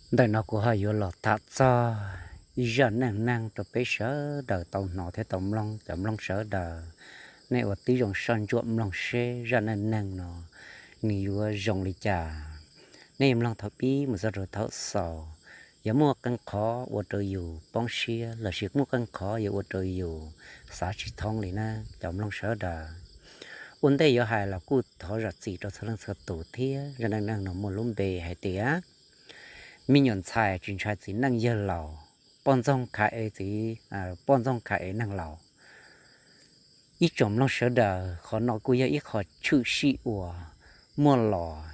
Ntawm no kuv ho yuav los tham txog ib zaj neej neeg rau peb sawv daws tau hnov thiab tau mloog. Cov mloog sawv daws, nej ua tib zoo soj ntsuam mloog seb zaj neej neeg no nws yuav zoo li cas. Nej mloog thaum pib mus txog rau thaum xaus, yuav muaj qee qhov ua rau yus poob siab lossis muaj qee qhov yuav ua rau yus xav tsis thoob li na cov mloog sawv daws. Ua ntej yuav hais los kuj thov zam txim rau txhua leej txhua tus thiab. Zaj neej neeg no muaj lub npe hais tias me nyuam ntxhais tsis ntshai txiv neej yawg laus, poj ntxoog khav ev txiv, poj ntxoog khav ev neeg laus. Ib tsoom mloog sawv daws, qhov no kuj yog ib qho tshwm sim uas muaj los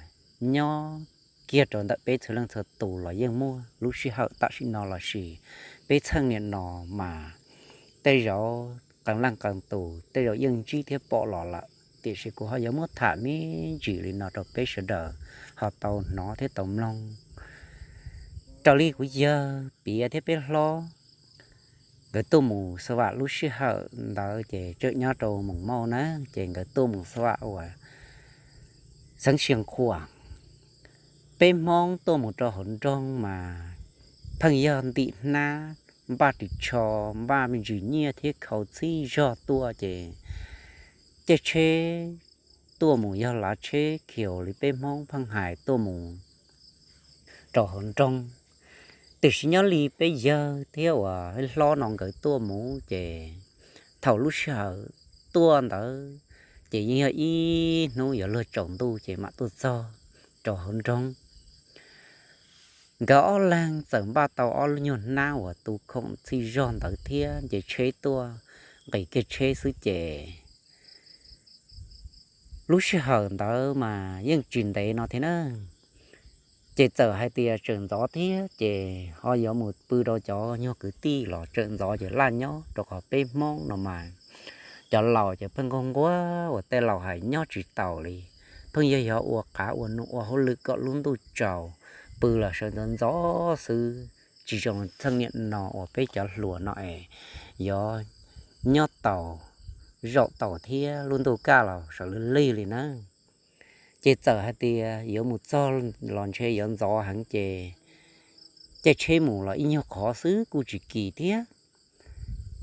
nyob kiag rau ntawm peb txhua leej txhua tus los yeej muaj lub sij hawm tam sim no lossis peb txheej niam no mas tej zaum qee leej qee tus tej zaum yeej ntsib thiab pom los lawm, tiam sis kuv ho yuav muab tham me ntsis li no rau peb sawv daws ho tau hnov thiab tau mloog. Raws li kuv yawg piav thiab peb hlob, nkawd tuaj mus xa vam lub sij hawm ntawd ces tseem nyob rau Moos Mauj na, ces nkawd tuaj mus xa vam uas xeev Xia Khuam. Peb Hmoob tuaj mus rau hauv nroog mas pheej yog ntim hnab, npaj ris tsho, npaj me ntsis nyiaj thiab khau txhib zog tuaj ces caij tsheb tuaj mus yog lav tsheb khiaus li peb Hmoob pheej hais tuaj mus rau hauv nroog. Tiam sis nyob li peb yawg thiab uas hlob no nkawd tuaj mus ces thaum lub sij hawm tuaj ntawd ces yeej yog ib hnub yuav luag tsaus ntuj ces mam tuaj txog rau hauv nroog. Nkawd ob leeg txawm npaj tau ob lub nyuag hnab uas tu khoom txhij zog ntawd thiab nce tsheb tuaj, nqis kiag tsheb xwb ces lub sij hawm ntawd mas yeej tsis ntev no thiab na, ces txawm hais tias tseem ntxov thiab ces ho yuav mus pw rau cov nyuag kwv tij los tseem ntxov ces laj nyob, rau qhov peb Hmoob no mas cov laus ces pheej nquag nquag uas tej laus hais nyob tsis taus li, pheej yog yog ua qav ua num ua hauj lwm kom lub ntuj tsaus, pw los sawv ntxov ntxov xwb, tsis zoo txheej niam no uas peb cov hluas no es yuav nyob taus, zaum taus thiab lub ntuj kaj los sawv lig lig li na. Ces txawm hais tias yuav mus txog los ntshe yuav ntxov heev ces caij tsheb mus los ib nyuag qhov xwb kuj tsis kim thiab.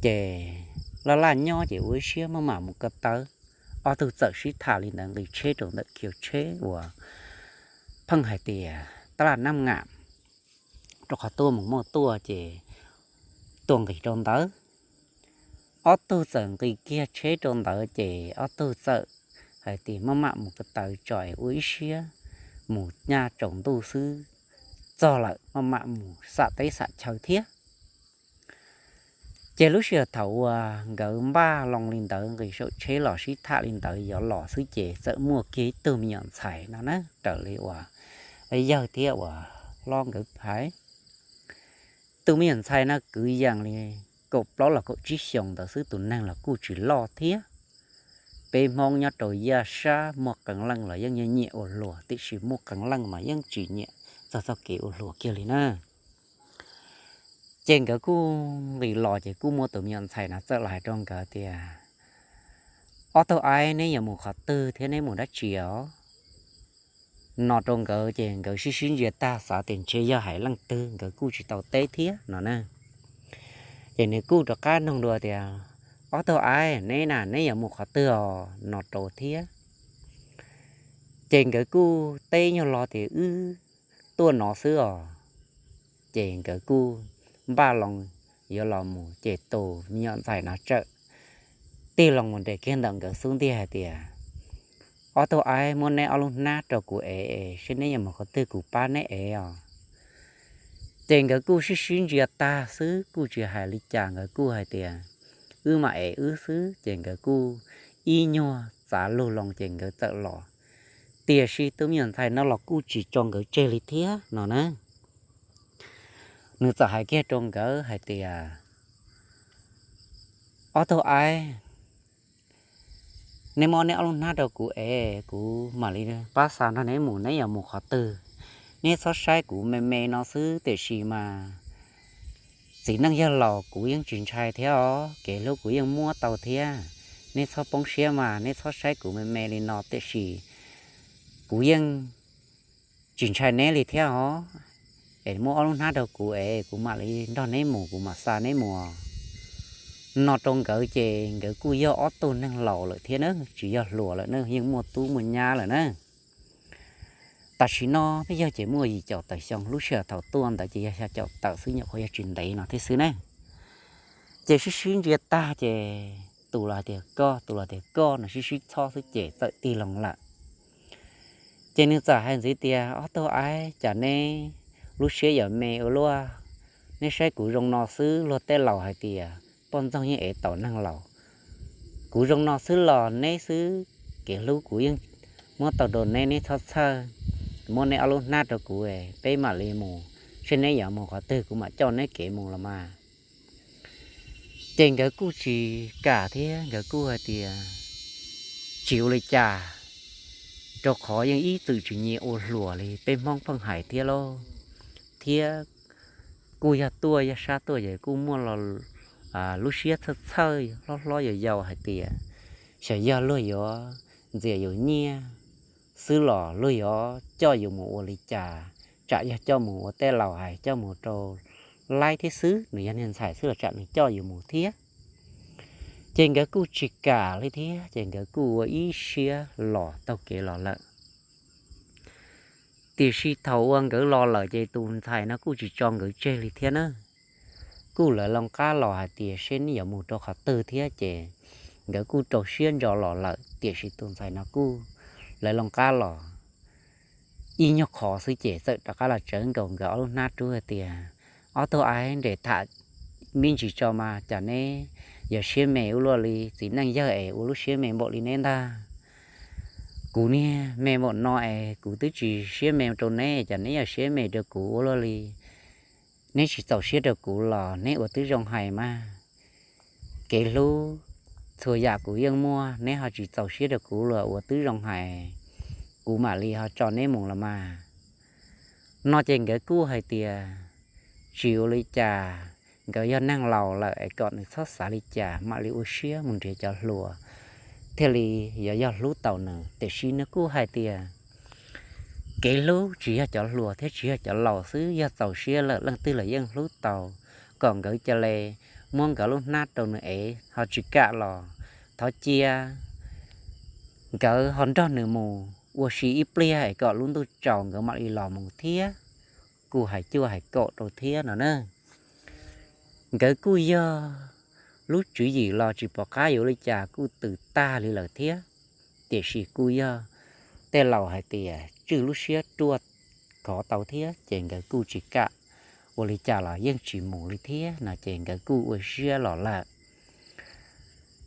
Ces laj laj nyob ces ua ib siab maj mam mus ko taw. Ob tug txawm sib tham li ntawd nqis tsheb rau ntawm khiv tsheb uas pheej hais tias tab laj nab ngam, rau qhov tuaj mus muaj tuaj ces tuaj nqis rau ntawd. Ob tug txawm nqis kiag tsheb rau ntawd ces ob tug txawm hais tias maj mam mus ko taw tso es ua ib siab mus nyaj tsaus ntuj xwb, txog lawm maj mam mus xam teb xam chaw thiab. Ces lub sij hawm thaum uas nkawd npaj loo li ntawd nqis saum tsheb los sib tham li ntawd yuav los xwb ces txawm muaj kiag ib tug me nyuam ntxhais no na, raws li uas yawg thiab uas hlob nkawd hais. Tus me nyuam ntxhais no kwv yees li kaum plaub los kaum tsib xyoos ntawd xwb, tus neeg los kuj tsis loj thiab. Peb Hmoob nyob rau yaj sab muaj qee leej los yeej nyiam ua hluas, tiam sis muaj qee leej mas yeej tsis nyiam txog txoj kev ua hluas kiag li na. Ces nkawd kuj nqis los ces kuj muaj tus me nyuam ntxhais no txawm los hais rau nkawd tias, ob tug aib, neb yuav mus qhov twg thiab neb mus dab tsi os? No rau nkawd ces nkawd sib sib ntsia tag xav tias ntshe yog hais leej twg, nkawd kuj tsis tau teb thiab no na. Ces nws kuj rov qab nug dua tias, ob tug aib, neb na, neb yuav mus qhov twg os? No rau thiab. Ces nkawd kuj teb nyuag lo tias wb tuaj no xwb os. Ces nkawd kuj npaj loo yuav los mus ces tus me nyuam ntxhais no txawm tig loo mus nres kiag ntawm nkawd xub ntiag hais tias, ob tug aib, muab neb ob lub hnab rau kuv ev es seb neb yuav mus qhov twg kuv pab neb ev os. Ces nkawd kuj sib sib ntsia tag xwb kuj tsis hais li cas, nkawd kuj hais tias, wb mam ev wb xwb. Ces nkawd kuj ib nyuag txav lug loo ces nkawd txawm los. Tiam sis tus me nyuam ntxhais no los kuj tsis tso nkawd tseg li thiab no na. Nws txawm hais kiag rau nkawd hais tias, ob tug aib, neb muab neb ob lub hnab rau kuv ev, kuv mam li pab xa nrog neb mus, neb yuav mus qhov twg. Neb txhob saib kuv me me no xwb, tiam sis mas txiv neej yawg laus kuv yeej tsis ntshai thiab os, kev hlub kuv yeej muab tau thiab. Neb txhob poob siab mas, neb txhob saib kuv me me li no, tiam sis kuv yeej tsis ntshai neb li thiab os. es muab ob lub hnab rau kuv es kuv mam li nrog neb mus, kuv mam xa neb mus. No rau nkawd ces nkawd kuj yog ob tug neeg laus lawm thiab na, tsis yog hluas lawm na, yeej muaj tub muaj nyab lawm na. Tam sim no peb yog ces muaj yim caum tawm xyoo, lub sij hawm thaum tuaj ntawd ces yog xya caum tawm xwb, nyuam qhuav yog tsis ntev no thiab xwb ne. Ces sib sib ntsia tag ces tus los tias koj, tus los tias koj no, sib sib txhob xwb ces txawm tig loo lawm. Ces nws txawm hais ntxiv tias, ob tug aib, cas neb lub siab yuav me ua luaj? Neb saib kuv zoo no xwb, luag tej laus hais tias poj ntxoog yeej ev taus neeg laus. Kuv zoo no xwb los neb xwb, kev hlub kuv yeej muab tau rau neb, neb txhob txhawj. Muab neb ob lub hnab rau kuv, peb mam li mus, seb neb yuav mus qhov twg kuv mam coj neb kev mus los mas. Ces nkawd kuj tsis kam thiab, nkawd kuj hais tias tsis ua li cas, rau qhov yeej ib txwm tsis nyias ua hluas li, peb Hmoob pheej hais thiab lauj, thiab kuj yog tuaj yog sab tuaj ces kuj muaj lub siab txhawj txhawj hlob hlob yau yau hais tias xyov yog luag yuav ntxias yus nyiaj xwb los luag yuav coj yus mus ua li cas, tsam yog coj mus ua tej laus hais coj mus rau laib thiab xwb, nws yog niag ntxhais xwb los tsam nws coj yus mus thiab. Ces nkawd kuj tsis kam li thiab, ces nkawd kuj ua ib siab los taug kev los lawm. Tiam sis thaum uas nkawd los lawm ces tus ntxhais no kuj tsis tso nkawd tseg li thiab na. Kuj lawv loo qab los hais tias seb neb yuav mus rau qhov twg thiab, ces nkawd kuj rau siab ntso los lawm, tiam sis tus ntxhais no kuj, lawv loo qab los ib nyuag qhov xwb ces txawm rov qab los tsawv nkaus nkawd ob lub hnab rub hais tias, ob tug aib, nres tham me ntsis tso mas, cas neb yuav siab me ua luaj li, txiv neej yawg es ua lub siab me npaum li neb ntag. Kuv niag me npaum no es kuv twb tsis siab me rau neb, cas neb yuav siab me rau kuv ua luaj li? Neb tsis txaus siab rau kuv los neb ua twb zoo hais mas. Kev hlub txhua yam kuv yeej muaj, neb ho tsis txaus siab rau kuv los ua twb zoo hais, kuv mam li ho tso neb mus los mas. No ces nkawd kuj hais tias tsis ua li cas, nkawd yog neeg laus lawm es kom nws txhob xav li cas, mam li ua siab mus nrhiav cov hluas thiaj li yuav yog hlub tau nws. Tiam sis nws kuj hais tias kev hlub tsis yog cov hluas thiab tsis yog cov laus xwb, yog txaus siab lawm leej twg los yeej hlub tau. Kom nkawd cia li muab nkawd lub hnab rau nws ev, ho tsis kam los thov cia nkawd ho nrog nws mus ua si ib pliag es kom lub ntuj tsaus nkawd mam li los mus thiab. Kuj hais cuaj hais kaum rau thiab no na. Nkawd kuj yog lub tswv yim los tsis pom qab yuav ua li cas, kuj tws tag li lawm thiab. Tiam sis kuj yog tej laus hais tias tswj lub siab ruaj khov tau thiab, ces nkawd kuj tsis kam ua li cas los yeej tsis mus li thiab no, ces nkawd kuj ua siab los lawm.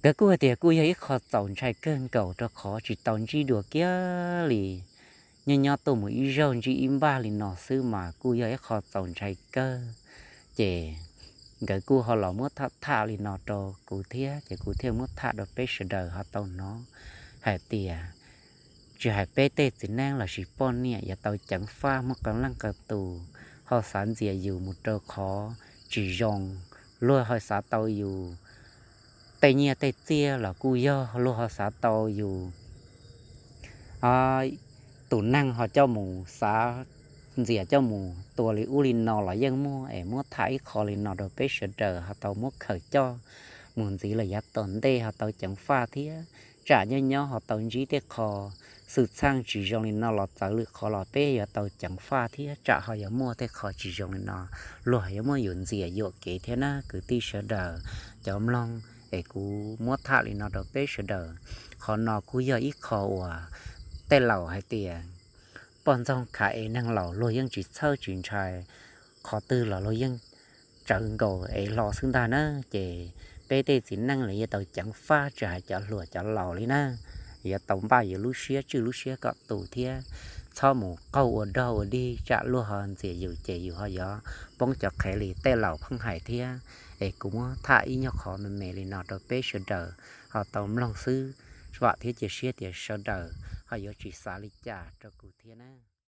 Nkawd kuj hais tias kuj yog ib qho txaus ntshai kawg nkaus rau qhov tsis tau ntsib dua kiag li. Nyob nyob tuaj mus ib zaug ntsib ib npag li no xwb mas kuj yog ib qho txaus ntshai kawg. Ces nkawd kuj ho los muab tham tham li no rau kuv thiab, ces kuv thiaj muab tham rau peb sawv daws ho tau hnov hais tias tsis hais peb tej txiv neej lossis poj niam yuav tau ceev faj muaj qee leej qee tus ho xav ntxias yus mus rau qhov tsis zoo, luag ho xav tau yus tej nyiaj tej txiaj los kuj yog, luag ho xav tau yus tus neeg ho coj mus xav ntxias coj mus tua li ub li no los yeej muaj. Es muab tham ib qho li no rau peb sawv daws ho tau muab khaws coj mus ntxiv los yav tom ntej ho tau ceev faj thiab, tsam nyob nyob ho tau ntsib tej qho xwm txheej tsis zoo li no los txawv lwm qhov los peb yuav tau ceev faj thiab, tsam ho yuav muaj tej qho tsis zoo li no, luag yuav muab yus ntxias yuam kev thiab na kwv tij sawv daws cov mloog. Es kuv muab tham li no rau peb sawv daws, qhov no kuj yog ib qho uas tej laus hais tias poj ntxoog khav es neeg laus luag yeej tsis txhawj tsis ntshai, qhov twg los luag yeej tsawv nkaus es hlo xwb ntag na. Ces peb tej txiv neej los yuav tau ceev faj tsis hais cov hluas cov laus li na, yuav tau npaj yus lub siab tswj lub siab kom tus thiab, txhob mus qaug ua dog ua dig tsam luag ho ntxias yus ces yus ho yuav poob cov qhev li tej laus pheej hais thiab. Es kuv muab tham ib nyuag qhov me me li no rau peb sawv daws ho tau mloog xwb, vam thiab cia siab tias sawv daws ho yuav tsis xav li cas rau kuv thiab na.